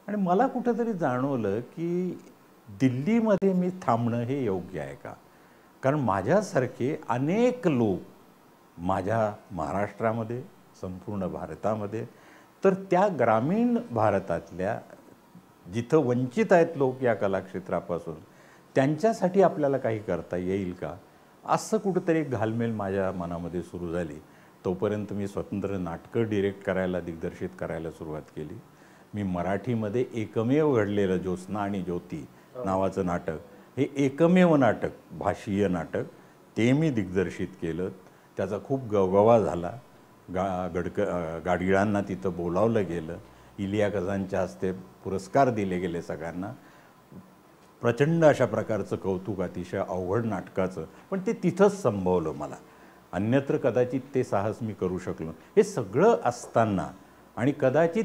आणि मला कुठंतरी जाणवलं की दिल्लीमध्ये मी थांबणं हे योग्य आहे का, कारण माझ्यासारखे अनेक लोक माझ्या महाराष्ट्रामध्ये, संपूर्ण भारतामध्ये, तर त्या ग्रामीण भारतातल्या जिथं वंचित आहेत लोक या कलाक्षेत्रापासून, त्यांच्यासाठी आपल्याला काही करता येईल का, असं कुठंतरी एक घालमेल माझ्या मनामध्ये सुरू झाली. तोपर्यंत मी स्वतंत्र नाटकं डिरेक्ट करायला, दिग्दर्शित करायला सुरुवात केली. मी मराठीमध्ये एकमेव घडलेलं ज्योत्स्ना आणि ज्योती नावाचं नाटक, हे एकमेव नाटक, भाषीय नाटक, ते मी दिग्दर्शित केलं. त्याचा खूप गवगवा झाला. गाडगिळांना तिथं बोलावलं गेलं, इलिया कझानच्या हस्ते पुरस्कार दिले गेले सगळ्यांना. प्रचंड अशा प्रकारचं कौतुक, अतिशय अवघड नाटकाचं, पण ते तिथंच संभवलं मला, अन्यत्र कदाचित ते साहस मी करू शकलो. हे सगळं असताना आणि कदाचित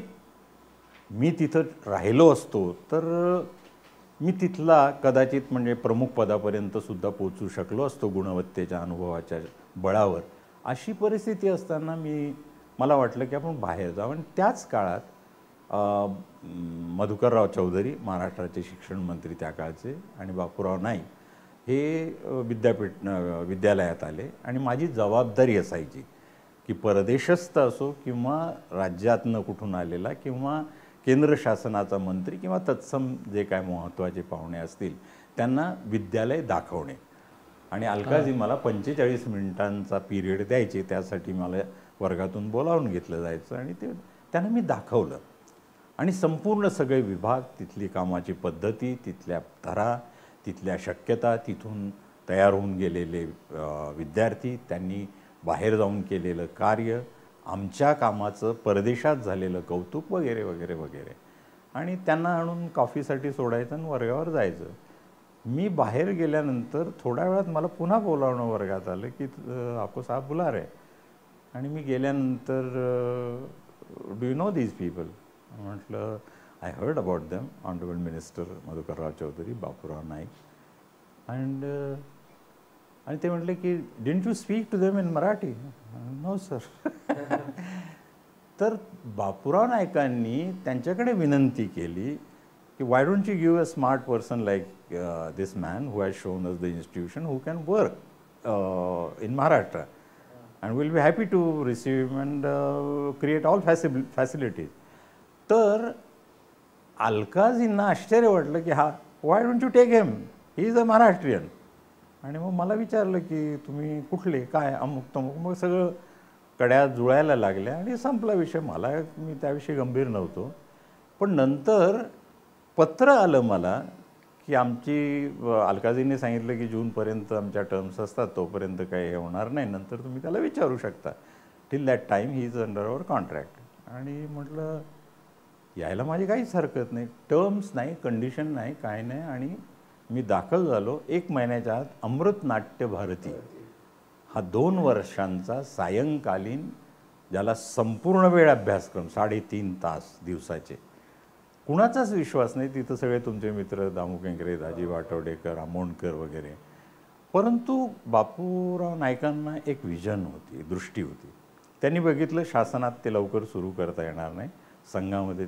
मी तिथं राहिलो असतो तर मी तिथला कदाचित म्हणजे प्रमुख पदापर्यंतसुद्धा पोचू शकलो असतो गुणवत्तेच्या अनुभवाच्या बळावर. अशी परिस्थिती असताना मला वाटलं की आपण बाहेर जावं. आणि त्याच काळात मधुकरराव चौधरी, महाराष्ट्राचे शिक्षण मंत्री त्या काळचे, आणि बापूराव नाईक हे विद्यालयात आले. आणि माझी जबाबदारी असायची की परदेशस्थ असो किंवा राज्यातनं कुठून आलेला किंवा केंद्र शासनाचा मंत्री किंवा तत्सम जे काय महत्त्वाचे पाहुणे असतील त्यांना विद्यालय दाखवणे. आणि अलकाजी मला 45 मिनिटांचा पिरियड द्यायचे, त्यासाठी मला वर्गातून बोलावून घेतलं जायचं आणि ते त्यांना मी दाखवलं. आणि संपूर्ण सगळे विभाग, तिथली कामाची पद्धती, तिथल्या तऱ्हा, तिथल्या शक्यता, तिथून तयार होऊन गेलेले विद्यार्थी, त्यांनी बाहेर जाऊन केलेलं कार्य, आमच्या कामाचं परदेशात झालेलं कौतुक वगैरे वगैरे वगैरे. आणि त्यांना आणून कॉफीसाठी सोडायचं आणि वर्गावर जायचं. मी बाहेर गेल्यानंतर थोड्या वेळात मला पुन्हा बोलावणं वर्गात आलं की आपको साहब बुला रहे. आणि मी गेल्यानंतर do you know these people, म्हटलं I heard about them, honourable minister Madhukarrao Chaudhari, Bapurao Naik. And आणि ते म्हटले की didn't you speak to them in Marathi? No sir. तर बापूराव नाईकांनी त्यांच्याकडे विनंती केली की why don't you give a smart person like this man who has shown us the institution, who can work in Maharashtra, and will be happy to receive and create all facilities. तर अलकाजींना आश्चर्य वाटलं की हा, why don't you take him, he is a Maharashtrian. आणि मग मला विचारलं की तुम्ही कुठले, काय, अमुक तमुक, मग सगळं कड्या जुळायला लागल्या आणि संपला विषय. मला मी त्याविषयी गंभीर नव्हतो. पण नंतर पत्र आलं मला की आमची अलकाजींनी सांगितलं की जूनपर्यंत आमच्या टर्म्स असतात, तोपर्यंत काही हे होणार नाही, नंतर तुम्ही त्याला विचारू शकता, till that time he is under our contract. आणि म्हटलं यायला माझी काहीच हरकत नाही, टर्म्स नाही, कंडिशन नाही, काय नाही. आणि मी दाखल झालो. 1 महिन्याच्या आत अमृत नाट्य भारती हा 2 वर्षांचा सायंकालीन, ज्याला संपूर्ण वेळ अभ्यासक्रम, 3.5 तास दिवसाचे, कुणाचाच विश्वास नाही तिथं, सगळे तुमचे मित्र दामू केंकरे, दाजी वाटवडेकर, आमोणकर वगैरे. परंतु बापूराव नाईकांना एक विजन होती, दृष्टी होती. त्यांनी बघितलं शासनात ते लवकर सुरू करता येणार नाही, संघामध्ये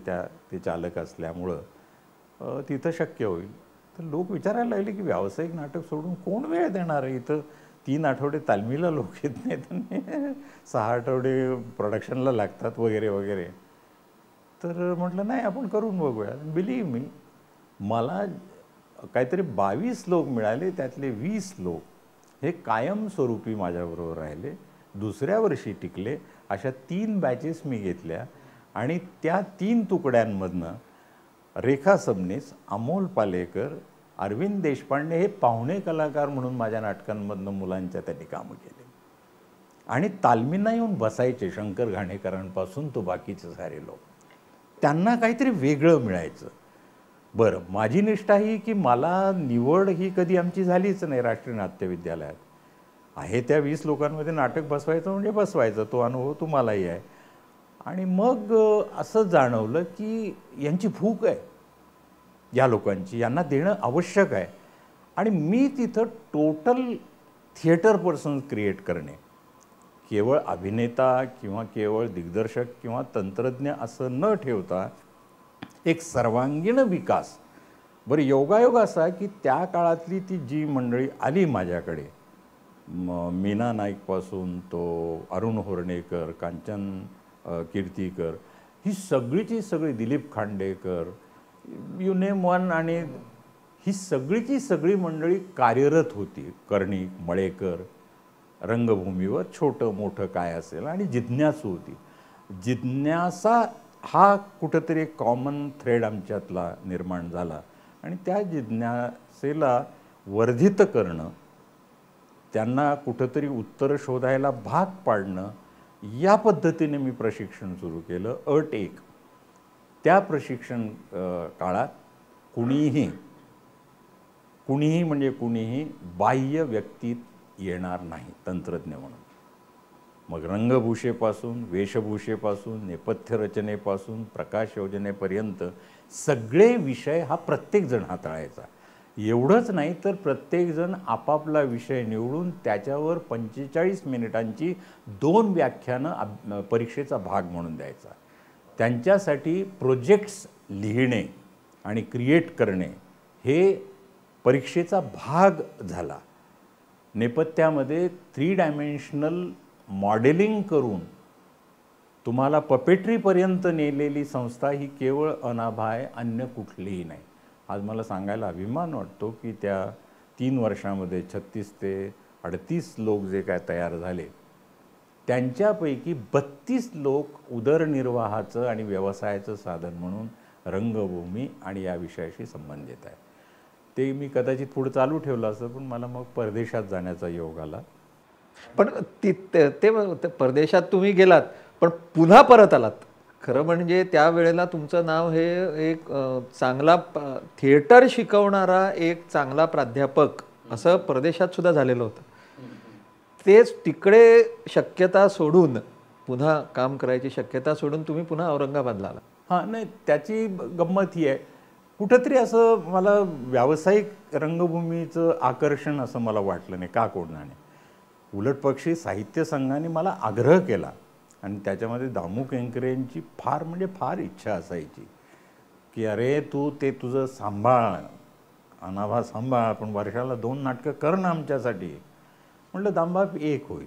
ते चालक असल्यामुळं तिथं शक्य होईल. तर लोक विचारायला लागले की व्यावसायिक नाटक सोडून कोण वेळ देणार आहे, इथं 3 आठवडे तालमीला लोक येत नाहीत आणि 6 आठवडे प्रोडक्शनला लागतात वगैरे वगैरे. तर म्हटलं नाही, आपण करून बघूया. बिलीव्ह मी, मला काहीतरी 22 लोक मिळाले, त्यातले 20 लोक हे कायमस्वरूपी माझ्याबरोबर राहिले, दुसऱ्या वर्षी टिकले. अशा 3 बॅचेस मी घेतल्या आणि त्या 3 तुकड्यांमधनं रेखा सबनीस, अमोल पालेकर, अरविंद देशपांडे हे पाहुणे कलाकार म्हणून माझ्या नाटकांमधनं मुलांच्या त्यांनी कामं केले. आणि तालमींना येऊन बसायचे, शंकर घाणेकरांपासून तो बाकीचे सारे लोक, त्यांना काहीतरी वेगळं मिळायचं. बरं, माझी निष्ठा ही की मला निवड ही कधी आमची झालीच नाही राष्ट्रीय नाट्य विद्यालयात. आहे त्या 20 लोकांमध्ये नाटक बसवायचं म्हणजे बसवायचं, तो अनुभव तुम्हालाही आहे. आणि मग असं जाणवलं की यांची भूक आहे या लोकांची, यांना देणं आवश्यक आहे. आणि मी तिथं टोटल थिएटर पर्सन क्रिएट करणे, केवळ अभिनेता किंवा केवळ दिग्दर्शक किंवा तंत्रज्ञ असं न ठेवता एक सर्वांगीण विकास. बरं, योगायोग असा की त्या काळातली ती जी मंडळी आली माझ्याकडे, मीना नाईकपासून तो अरुण होर्णेकर, कांचन कीर्तीकर, ही सगळीची सगळी, Dilip Khandekar, you name one, आणि ही सगळीची सगळी मंडळी कार्यरत होती. कर्णिक, मळेकर, रंगभूमीवर छोटं मोठं काय असेल, आणि जिज्ञासू होती. जिज्ञासा हा कुठंतरी एक कॉमन थ्रेड आमच्यातला निर्माण झाला आणि त्या जिज्ञासेला वर्धित करणं, त्यांना कुठंतरी उत्तर शोधायला भाग पाडणं, या पद्धतीने मी प्रशिक्षण सुरू केलं. अट एक, त्या प्रशिक्षण काळात कुणीही कुणीही म्हणजे कुणीही बाह्य व्यक्तीत येणार नाही तंत्रज्ञ म्हणून. मग रंगभूषेपासून, वेशभूषेपासून, नेपथ्य रचनेपासून, प्रकाश योजनेपर्यंत सगळे विषय हा प्रत्येकजण हाताळायचा. एवढंच नाही तर प्रत्येकजण आपापला विषय निवडून त्याच्यावर 45 मिनिटांची 2 व्याख्यानं परीक्षेचा भाग म्हणून द्यायचा. त्यांच्यासाठी प्रोजेक्ट्स लिहिणे आणि क्रिएट करणे हे परीक्षेचा भाग झाला. नेपथ्यामध्ये 3 डायमेन्शनल मॉडेलिंग करून तुम्हाला पपेट्रीपर्यंत नेलेली संस्था ही केवळ अनाभा आहे, अन्य कुठलीही नाही. आज मला सांगायला अभिमान वाटतो की त्या 3 वर्षामध्ये 36 ते 38 लोक जे काय तयार झाले त्यांच्यापैकी 32 लोक उदरनिर्वाहाचं आणि व्यवसायाचं साधन म्हणून रंगभूमी आणि या विषयाशी संबंधित आहे. ते मी कदाचित पुढे चालू ठेवलं असं, पण मला मग परदेशात जाण्याचा योग आला. पण ते परदेशात तुम्ही गेलात पण पुन्हा परत आलात. खरं म्हणजे त्यावेळेला तुमचं नाव हे एक चांगला थिएटर शिकवणारा एक चांगला प्राध्यापक असं परदेशात सुद्धा झालेलं होतं. तेच तिकडे शक्यता सोडून, पुन्हा काम करायची शक्यता सोडून तुम्ही पुन्हा औरंगाबादला आला. हां, नाही त्याची गंमत ही आहे, कुठंतरी असं मला व्यावसायिक रंगभूमीचं आकर्षण असं मला वाटलं नाही, का कोण जाणे. उलट पक्षी साहित्य संघाने मला आग्रह केला आणि त्याच्यामध्ये दामू केंकरेंची फार म्हणजे फार इच्छा असायची की अरे तू ते तुझं सांभाळ, अनाभा सांभाळ, पण वर्षाला 2 नाटकं कर ना आमच्यासाठी. म्हटलं दामबाप एक होईल.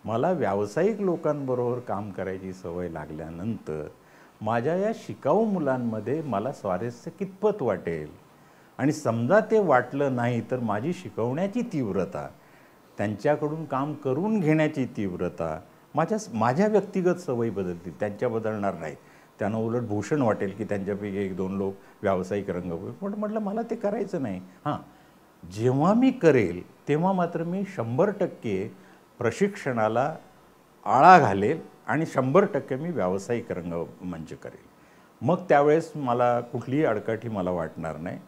मला व्यावसायिक लोकांबरोबर काम करायची सवय लागल्यानंतर माझ्या या शिकाऊ मुलांमध्ये मला स्वारस्य कितपत वाटेल, आणि समजा ते वाटलं नाही तर माझी शिकवण्याची तीव्रता, त्यांच्याकडून काम करून घेण्याची तीव्रता, माझ्या माझ्या व्यक्तिगत सवयी बदलतील, त्यांच्या बदलणार नाही. त्यांना उलट भूषण वाटेल की त्यांच्यापैकी 1-2 लोक व्यावसायिक रंगभूमी. पण म्हटलं मला ते करायचं नाही. हां, जेव्हा मी करेल तेव्हा मात्र मी 100% प्रशिक्षणाला आळा घालेल आणि 100% मी व्यावसायिक रंगमंच करेल. मग त्यावेळेस मला कुठलीही अडकाठी मला वाटणार नाही.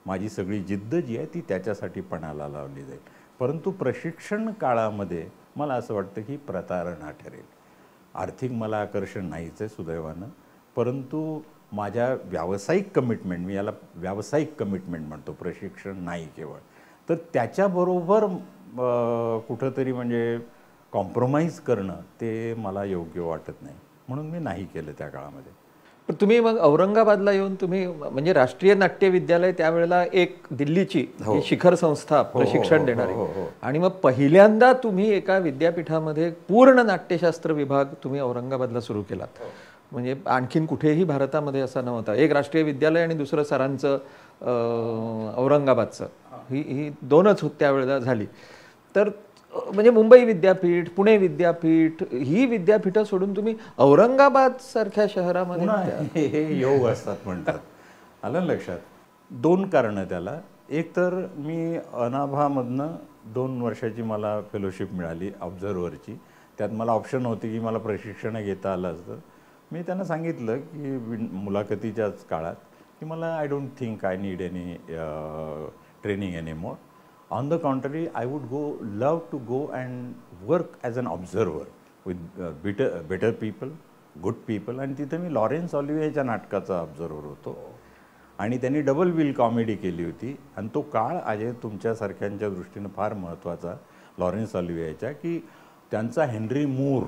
माझी सगळी जिद्द जी आहे ती त्याच्यासाठी पणाला लावली जाईल. परंतु प्रशिक्षण काळामध्ये मला असं वाटतं की प्रतारणा ठरेल. आर्थिक मला आकर्षण नाहीच आहे सुदैवानं, परंतु माझ्या व्यावसायिक कमिटमेंट, मी याला व्यावसायिक कमिटमेंट म्हणतो, प्रशिक्षण नाही केवळ, तर त्याच्याबरोबर कुठंतरी म्हणजे कॉम्प्रोमाइज करणं ते मला योग्य वाटत नाही, म्हणून मी नाही केलं त्या काळामध्ये. पण तुम्ही मग औरंगाबादला येऊन तुम्ही म्हणजे राष्ट्रीय नाट्य विद्यालय त्यावेळेला एक दिल्लीची शिखर संस्था प्रशिक्षण देणारी, आणि मग पहिल्यांदा तुम्ही एका विद्यापीठामध्ये पूर्ण नाट्यशास्त्र विभाग तुम्ही औरंगाबादला सुरू केलात. म्हणजे आणखीन कुठेही भारतामध्ये असा नव्हता. एक राष्ट्रीय विद्यालय आणि दुसरं सरांचं औरंगाबादचं, ही ही दोनच होत त्यावेळेला झाली. तर म्हणजे मुंबई विद्यापीठ, पुणे विद्यापीठ ही विद्यापीठं सोडून तुम्ही औरंगाबाद सारख्या शहरामध्ये हे योग असतात म्हणतात. आलं लक्षात? 2 कारणं त्याला. एक तर मी अनाभामधनं 2 वर्षाची मला फेलोशिप मिळाली ऑब्झर्वरची. त्यात मला ऑप्शन होती की मला प्रशिक्षण घेता आलं असतं. मी त्यांना सांगितलं की मुलाखतीच्याच काळात की मला I don't think I need any training any more. On the contrary, I would love to go and work as an observer with better people, good people. आणि तिथे मी लॉरेन्स ऑलिव्हियाच्या नाटकाचा ऑब्झर्वर होतो आणि त्यांनी डबल व्हील कॉमेडी केली होती. आणि तो काळ अजय तुमच्यासारख्यांच्या दृष्टीनं फार महत्त्वाचा लॉरेन्स ऑलिव्हियाच्या, की त्यांचा हेनरी मूर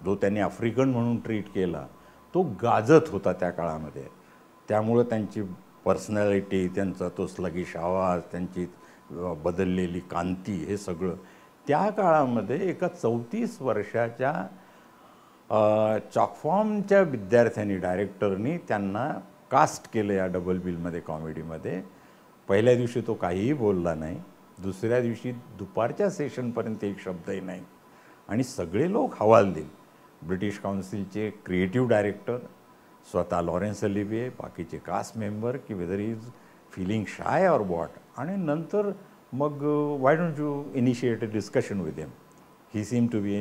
जो त्यांनी आफ्रिकन म्हणून ट्रीट केला तो गाजत होता त्या काळामध्ये. त्यामुळं त्यांची पर्सनॅलिटी, त्यांचा तो स्लगिश आवाज, त्यांची बदललेली कांती, हे सगळं त्या काळामध्ये एका 34 वर्षाच्या चॉकफॉर्मच्या विद्यार्थ्यांनी, डायरेक्टरनी त्यांना कास्ट केलं या डबल बिलमध्ये कॉमेडीमध्ये. पहिल्या दिवशी तो काहीही बोलला नाही, दुसऱ्या दिवशी दुपारच्या सेशनपर्यंत एक शब्दही नाही आणि सगळे लोक हवालदिल. ब्रिटिश काउन्सिलचे क्रिएटिव्ह डायरेक्टर, स्वतः लॉरेन्स ऑलिव्हिये, बाकीचे कास्ट मेंबर, की whether is feeling shy or what. आणि नंतर मग why don't you initiate a discussion with him, he seem to be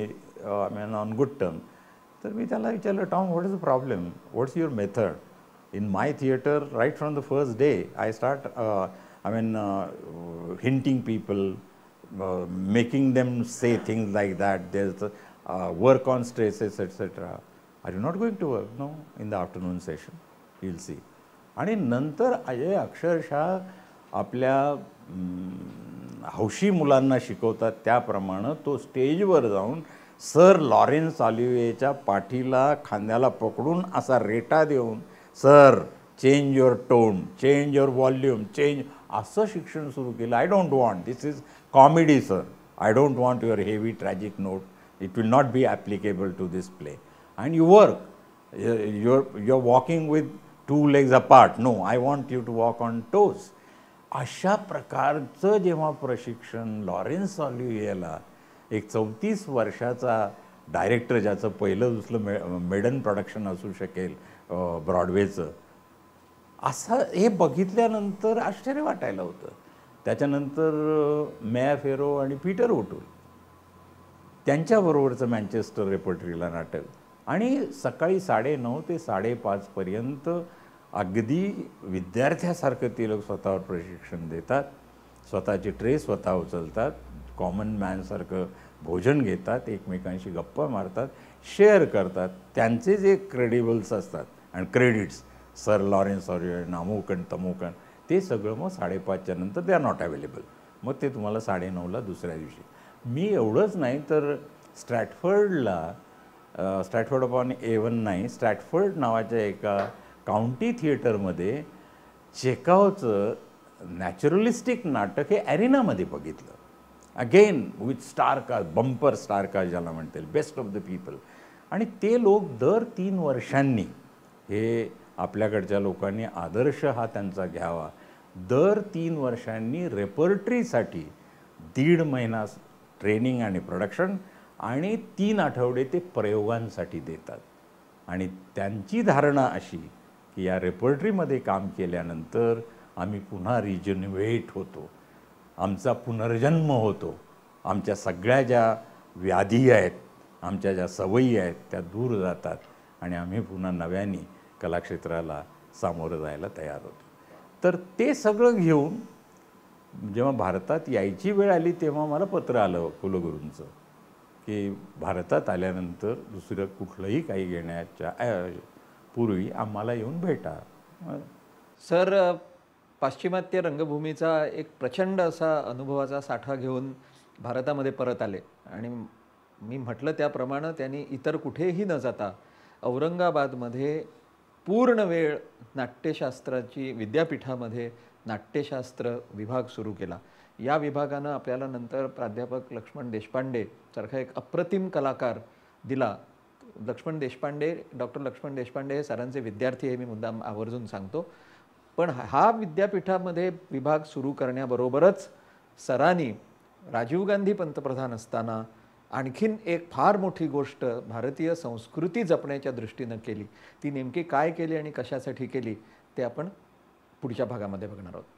I mean on good term. तर मी त्याला विचारलं, Tom, what is the problem, what's your method? In my theatre right from the first day I start I mean hinting people, making them say things like that, there work on stresses etcetera. Are you not going to work? No, in the afternoon session you'll see. आणि नंतर अजय अक्षरशः आपल्या हौशी मुलांना शिकवतात त्याप्रमाणे तो स्टेजवर जाऊन सर लॉरेन्स ऑलिव्हियेच्या पाठीला खांद्याला पकडून असा रेटा देऊन, sir change your tone, change your volume, change, असं शिक्षण सुरू केलं. I don't want, this is comedy sir, I don't want your heavy tragic note, it will not be applicable to this play. And you work, you're walking with two legs apart, no, I want you to walk on toes. अशा प्रकारचं जेव्हा प्रशिक्षण Lawrence ऑलिव्हियेला, एक 34 वर्षाचा director ज्याचं पहिलं दुसरं maiden production असू शकेल ब्रॉडवेचं, असं हे बघितल्यानंतर आश्चर्य वाटायला होतं. त्याच्यानंतर मॅ फेरो आणि पीटर ओटूल त्यांच्याबरोबरचं मँचेस्टर रेपर्टरीला नाटक, आणि सकाळी 9:30 ते 5:30 पर्यंत अगदी विद्यार्थ्यासारखं ते लोक स्वतःवर प्रशिक्षण देतात, स्वतःचे ट्रे स्वतः उचलतात, कॉमन मॅनसारखं भोजन घेतात, एकमेकांशी गप्पा मारतात, शेअर करतात. त्यांचे जे क्रेडिबल्स असतात आणि क्रेडिट्स, सर लॉरेन्स ऑलिव्हिये, नामोकन तमोकन, ते सगळं मग 5:30च्या नंतर they are not available. मग ते तुम्हाला 9:30ला दुसऱ्या दिवशी. मी एवढंच नाही तर स्ट्रॅटफर्डला, स्ट्रॅटफर्ड अपॉन एवन नाही, स्ट्रॅटफर्ड नावाच्या एका काउंटी थिएटरमध्ये चेकावचं नॅचरलिस्टिक नाटक हे ॲरिनामध्ये बघितलं. Again with star cast, bumper star cast ज्याला म्हणतील, बेस्ट ऑफ the people. आणि ते लोक दर 3 वर्षांनी, हे आपल्याकडच्या लोकांनी आदर्श हा त्यांचा घ्यावा, दर 3 वर्षांनी रेपर्टरीसाठी 1.5 महिना ट्रेनिंग आणि प्रोडक्शन आणि 3 आठवडे ते प्रयोगांसाठी देतात. आणि त्यांची धारणा अशी की या रेपर्टरीमध्ये काम केल्यानंतर आम्ही पुन्हा रिजन्युएट होतो, आमचा पुनर्जन्म होतो, आमच्या सगळ्या ज्या व्याधी आहेत, आमच्या ज्या सवयी आहेत त्या दूर जातात आणि आम्ही पुन्हा नव्याने कलाक्षेत्राला सामोरं जायला तयार होतो. तर ते सगळं घेऊन जेव्हा भारतात यायची वेळ आली तेव्हा मला पत्र आलं कुलगुरूंचं की भारतात आल्यानंतर दुसरं कुठलंही काही घेण्याच्या पूर्वी आम्हाला येऊन भेटा. सर, पाश्चिमात्य रंगभूमीचा एक प्रचंड असा अनुभवाचा साठा घेऊन भारतामध्ये परत आले आणि मी म्हटलं त्याप्रमाणे त्यांनी इतर कुठेही न जाता औरंगाबादमध्ये पूर्ण वेळ नाट्यशास्त्राची विद्यापीठामध्ये नाट्यशास्त्र विभाग सुरू केला. या विभागानं आपल्याला नंतर प्राध्यापक लक्ष्मण देशपांडे सारखा एक अप्रतिम कलाकार दिला. लक्ष्मण देशपांडे, डॉक्टर लक्ष्मण देशपांडे हे सरांचे विद्यार्थी हे मी मुद्दाम आवर्जून सांगतो. पण हा विद्यापीठामध्ये विभाग सुरू करण्याबरोबरच सरांनी राजीव गांधी पंतप्रधान असताना आणखीन एक फार मोठी गोष्ट भारतीय संस्कृती जपण्याच्या दृष्टीनं केली. ती नेमकी काय केली आणि कशासाठी केली ते आपण पुढच्या भागामध्ये बघणार आहोत.